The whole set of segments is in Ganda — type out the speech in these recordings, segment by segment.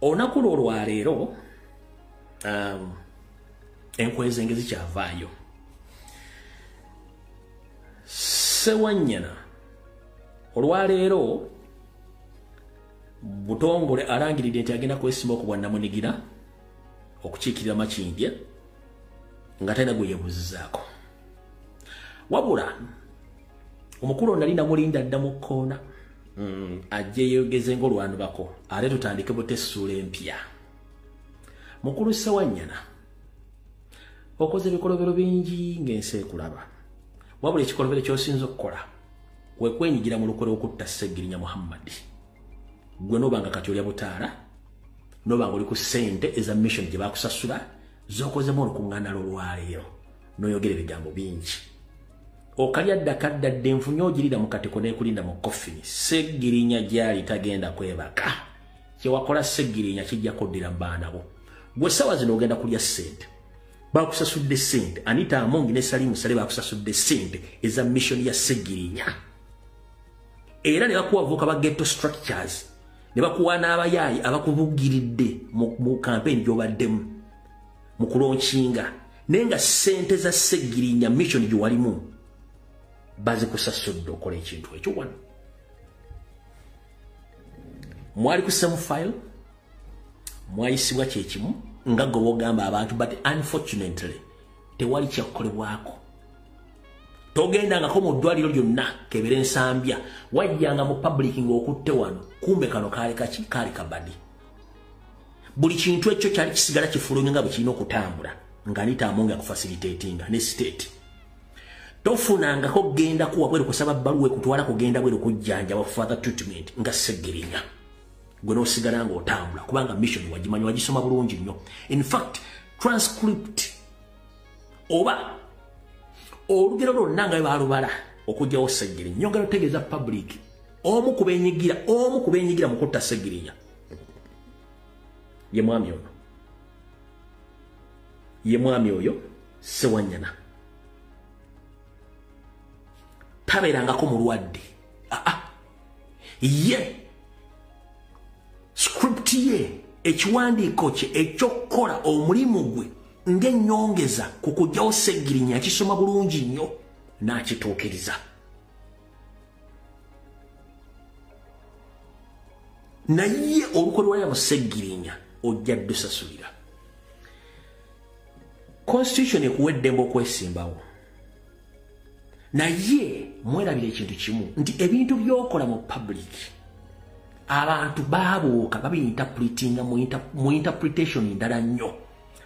Olunaku lwo olwaleero enkwezenge zikyavaayo. Ssewanyana olwaleero Butongole alangiridde nti agenda kwesimba ku bwannamunigira okukiikirira Makindye nga talina gwe yeebuuzizaako. Wabula omukulu nali namulinda dda mu kkoona ajje yeeyogeze ng'olwanubako ate tutandike buta essuula empya. Mukulu Ssewanyana, okoze ebikolobero bingi ng'ensi ekulaba. Wabula ekikolobero ky'osinza okukola kwe kwenyigira mu lukwe lw'okutta Ssegirinya Muhammad. Gwe n'obanga kati olya butaala, n'obanga oli ku ssente eza mission gye bakusasula z'okozemu olukuŋŋaana lw'olwaleero n'oyogera ebigambo bingi. Okalya dda kaddadde enfunye ogirira mu katiko n'ekulinda mu coffin. Ssegirinya gy'ali tagenda kwebaka. Kye wakola Ssegirinya kijja kuddira mu baana bo. Gwe ssaawa zino ogenda kulya ssente. Bakusasudde ssente. Anita Among ne Salim Saleh bakusasudde ssente eza mission ya Ssegirinya. Era ne bakuwa abavubuka ba ghetto structures, ne bakuwa n'abayaayi abakubugiridde mu campaign gy'obaddemu mu kulonkinga, naye nga ssente za Ssegirinya mission gye walimu bazikusasudde okola ekintu ekyo. Wano mwali ku same file, mwayisibwa kyekimu nga gwe wogamba abantu, but unfortunately tewali kyakukolebwako. Togendangako mu ddwaliro lyonna kebera ensambya, wajjanga mu public ng'okutte wano, kumbe kano kaali kaki, kaali kabadi. Buli kintu ekyo kyali kisigala kifulumye nga bwe kirina okutambula nga Anita Among akufacilitatinga ne state. Tofunangako genda kuwa bweru kusaba bbaluwa ekutwala kugenda bweru kujjanjaba further treatment nga Ssegirinya. Gwe n'osigala ng'otambula kubanga mission wagimanyi, wagisoma bulungi nnyo. In fact, transcript oba olugero lwonna nga baalubala okuggyawo Ssegirinya, nyongera otegeeza public omu ku beenyigira mu kutta Ssegirinya ye mwami ono, ye mwami oyo Ssewanyana. Tabeerangako mulwadde. Ye script ye, ekiwandiiko kye eky'okukola omulimu gwe ng'ennyongeza ku kuggyawo Ssegirinya akisoma bulungi nnyo n'akituukiriza. Naye olukwe lwalya mu Ssegirinya ojja ddusasulira. Constitution ekuwa eddembe okwesimbawo, naye mwerabira ekintu kimu nti ebintu by'okola mu public abantu baabuuka babiinterpretinga mu interpretation ndala nnyo.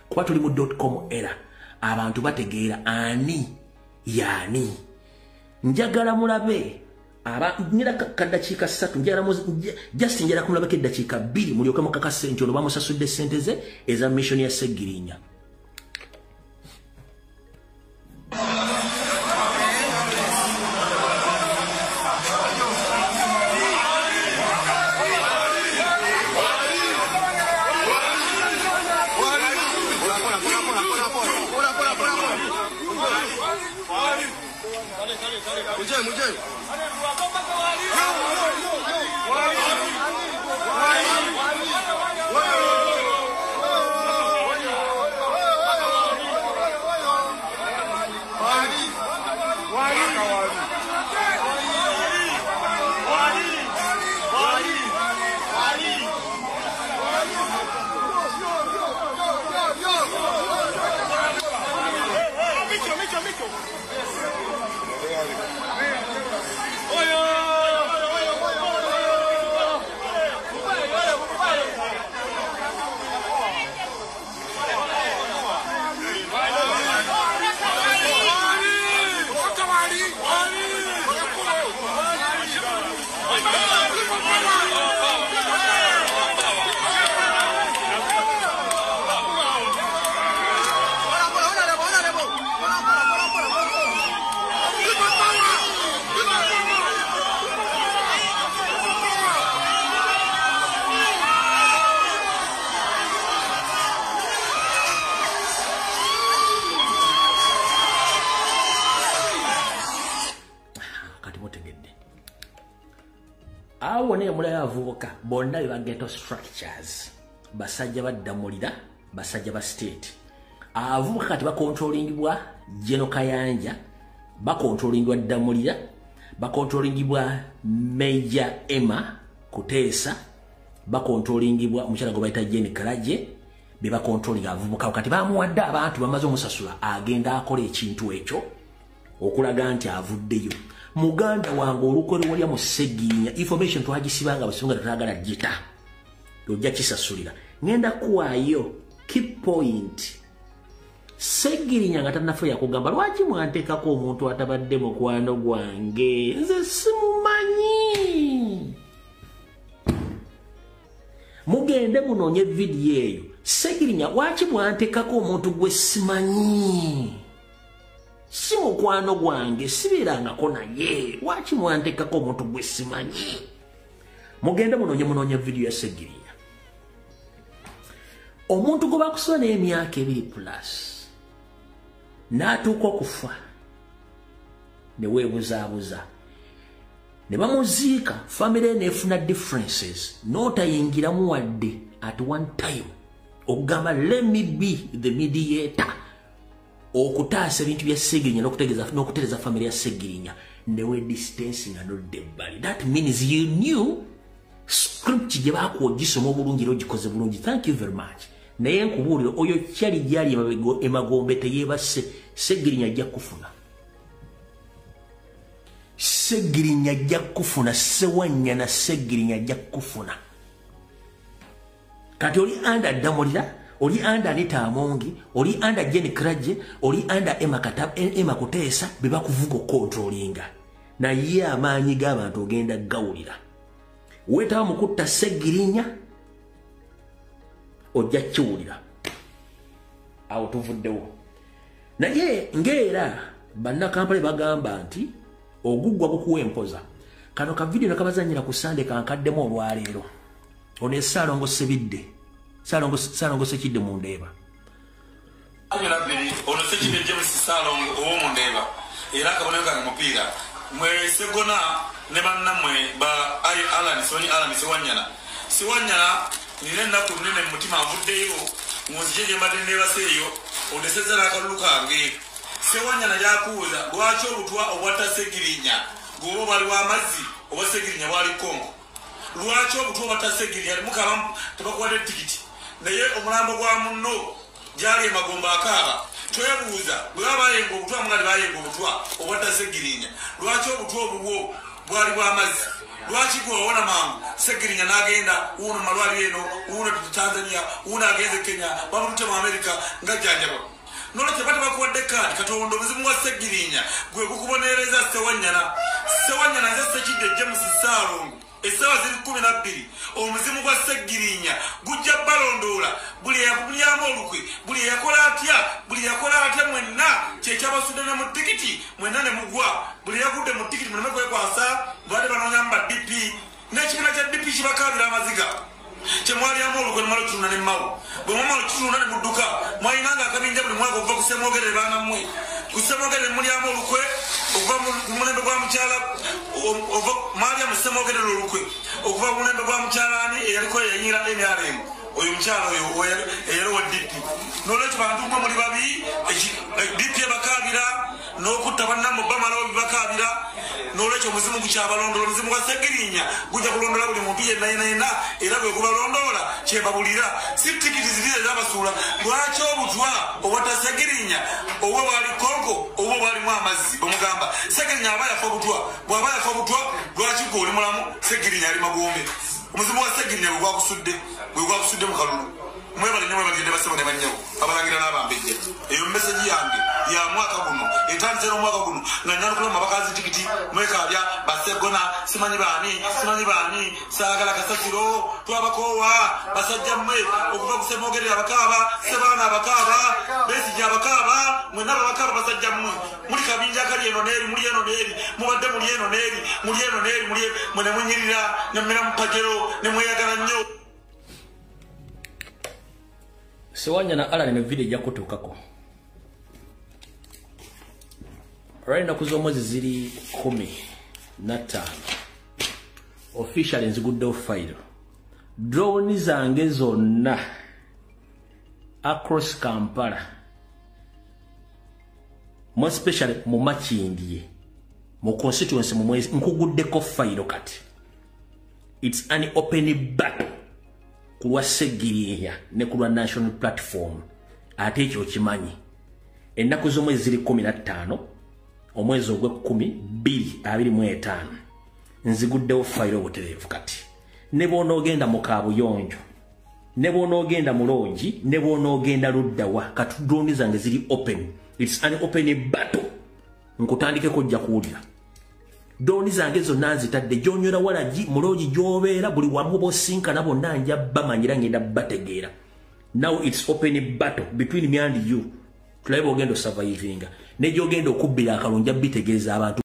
Kuba tuli mu .com era abantu bategeera ani yaani. Njagala mulabe ngira kaddakiika 3, just njagala kumulabeko eddakiika 2 mulyoke mukakase nti ono bamusasudde ssente ze eza mission ya Ssegirinya. Awo ne mulaba abavubuka bonna be ba ghetto structures basajja baddamulira, basajja ba state. Abavubuka kati bakontrolingibwa General Kayanja, bakontrolingibwa Ddamulira, bakontrolingibwa Major Emma Kuteesa, bakontrolingibwa omukyala gwe bayita Jane Karaje, be bakontrolinga abavubuka. Kati bamuwadde abantu bamaze omusasula, agenda akola ekintu ekyo okulaga nti avuddeyo. Muganda wange, olukwe lwalya mu Ssegirinya, information twagisibanga basinga tetwagala gita, ojja kisasulira. Ngenda kuwaayo key point. Ssegirinya nga tannafa yakugamba, lwaki mwanteekako omuntu atabadde mukwano gwange, nze simumanyi. Mugende munoonye vidiyo eyo. Ssegirinya, lwaki mwanteekako omuntu gwe simanyi, si mukwano gwange, sibeerangako naye, lwaki mwanteekako omuntu gwe simanyi? Mugende munoonye vidiyo ya Ssegirinya. Omuntu gwe bakusaba n'emyaka 2 plus n'atuuka okufa ne weebuzaabuza ne bamuziika, famire neefuna differences, n'otayingiramu wadde at one time okugamba, "Let me be the mediator," okutaasa ebintu bya Ssegirinya n'okutereeza famire ya Ssegirinya, newe distance nga nodda ebbali. That means you knew script gye baakuwa ogisoma obulungi era ogikoze bulungi. Thank you very much. Naye nkubuulira, oyo kyali gyali emagombe teyeebase. Ssegirinya ajja kufuna, Ssegirinya ajja kufuna, Ssewanyana Ssegirinya ajja kufuna. Kati oli under Ddamulira, oli under Anita Amongi, oli under Jane Kraje, oli under Emma Kuteesa, be bakuvuga okontrolinga. Naye amaanyi g'abantu ogenda gawulira. Weetaba mu kutta Ssegirinya, ojja kiwulira. Awo tuvuddewo. Naye ng'era bannakampala bagamba nti oguggwa gukuwa empoza. Kano ka vidiyo nakabazanyira ku Sande, kankaddemu olwaleero. Ono Essaalongo Sebidde, Ssaalongo Sekidde mu Ndeeba. 12 ono Sekidde James Ssaalongo ow'omu Ndeeba, era akabonero kange mupiira. Mwe Segona ne bannammwe ba Alan Soni, Alan Sewanyana, Sewanyana, nina ennaku nnene mu mutima. Nvuddeyo munzije gye mbadde neebase eyo, ondesezza n'akalulu kange. Sewanyana lyakubuuza, lwaki obutwa obwatta Segirinya gweoba bwali bw'amazzi, obwa Segirinya bwali Kongo? Lwaki obutwa obwatta Segirinya mukaba tebakuwadde tikiti, naye omulambo gwa munno gyali emagombe akaaba? Twebuuza, bwe baba bayenga obutwa, nga tebayenga obutwa obwatta Segirinya, lwaki obutwa obubwo bwali bw'amazzi? Lwaki gwe wawona mangu, Segirinya n'agenda wuuno mu malwaliro eno, wuuno Tanzania, wuuno agenze Kenya, bamututte mu Amerika nga jjanjaba? Nolwekyo bate bakuwadde kaadi. Katonda, omuzimu gwa Segirinya gwe gukubonereza. Sewanyana, Sewanyana, nze Sekidde James Ssaalongo, essaawa ziri 12. Omuzimu gwa Segirinya gujja balondoola, buli eyakubulyamu olukwe, buli eyakola atya, buli eyakola atya, mwenna kyekyabasudde ne mu tikiti, mwenna ne mugwa. Buli eyagudde mu tikiti muleme kwekwasa, badde banoonyamu ba DP, n'ekibiina kya DP kibakaabira amaziga. Kyemwalyamu olukwe nemala okitunda ne mmawo, bwe mwamala okitunda ne mudduka. Mwalinanga akabinja buli mwaka okuva ku Ssemwogerere, baanammwe ku Ssemwogerere mulyamu olukwe okuva ku mulembe gwa mukyala, mwalya mu Ssemwogerere olukwe okuva ku mulembe gwa mukyala ani eyaliko eyayingira NRM, oyo mukyala oyo eyali owa DP. Nolwekyo bantu mwe muli babi, DP ebakaabira n'okutta bannammwe bamalawo bibakaabira. Nolwekyo omuzimu gukyabalondola, omuzimu gwa Segirinya gujja kulondola buli muntu yenna yenna yenna, era bwe gubalondoola kyembabulira, si tikiti ziri ezabasuula. Lwaki obutwa obwatta Segirinya obwo bwali konko, obwo bwalimu amazzi? Bwemugamba Segirinya aba yafa obutwa, bw'aba yafa obutwa, lwaki gwe oli mulamu, Segirinya ali magombe? Omuzimu gwa Segirinya bwe gwakusudde mu kalulu. Mwebale nnyo, mwebalidde basebo ne bannyabo, abalangira n'abambejja. Eyo message yange ya mwaka guno, etandise n'omwaka guno nga nyanukula mu mabakazi tikiti. Mwekabya basegona, simanyi baani, simanyi baani, saagala kasasiro, twabakoowa basajja mmwe. Okuva ku Ssemwogerere abakaaba, Sebaana abakaaba, Besigye abakaaba, mwenna babakaaba. Basajja mmwe muli kabinja akali eno n'eri, muli eno n'eri, mubadde muli eno n'eri, muli eno n'eri, muli mwe ne munyirira ne mumera mu Pajero ne mweyagala nnyo. Sewanyana Alan, ne video ejja kutuukako. Olwali ennaku z'omwezi ziri 15, officially nziguddewo fayiro. Drone zange zonna across Kampala, more especially mu Makindye, mu constituency mu mwezi, nkuguddeko fayiro kati. It's an open battle ku lwa Ssegirinya ne ku lwa National Platform. Ate ekyo okimanyi, ennaku z'omwezi ziri 15, omwezi ogw'ekkumi 2025, nziguddewo fayiro obutereevu kati. Ne bw'onoogenda mu kaabuyonjo, ne bw'onoogenda mu loogi, ne bw'onoogenda luddawa, kati drone zange ziri open. It's an open battle. Nkutandikeko, ojja kuwulira. Drone zange zonna nzitadde gy'onywera walagi, mu loogi gy'obeera, buli wamu b'osinkana bonna nja bamanyira, ngenda bategeera. Now it's open battle between me and you. Tulabe bw'ogenda osurvivinga ne gy'ogenda okubbira akalulu. Nja bitegeeza abantu.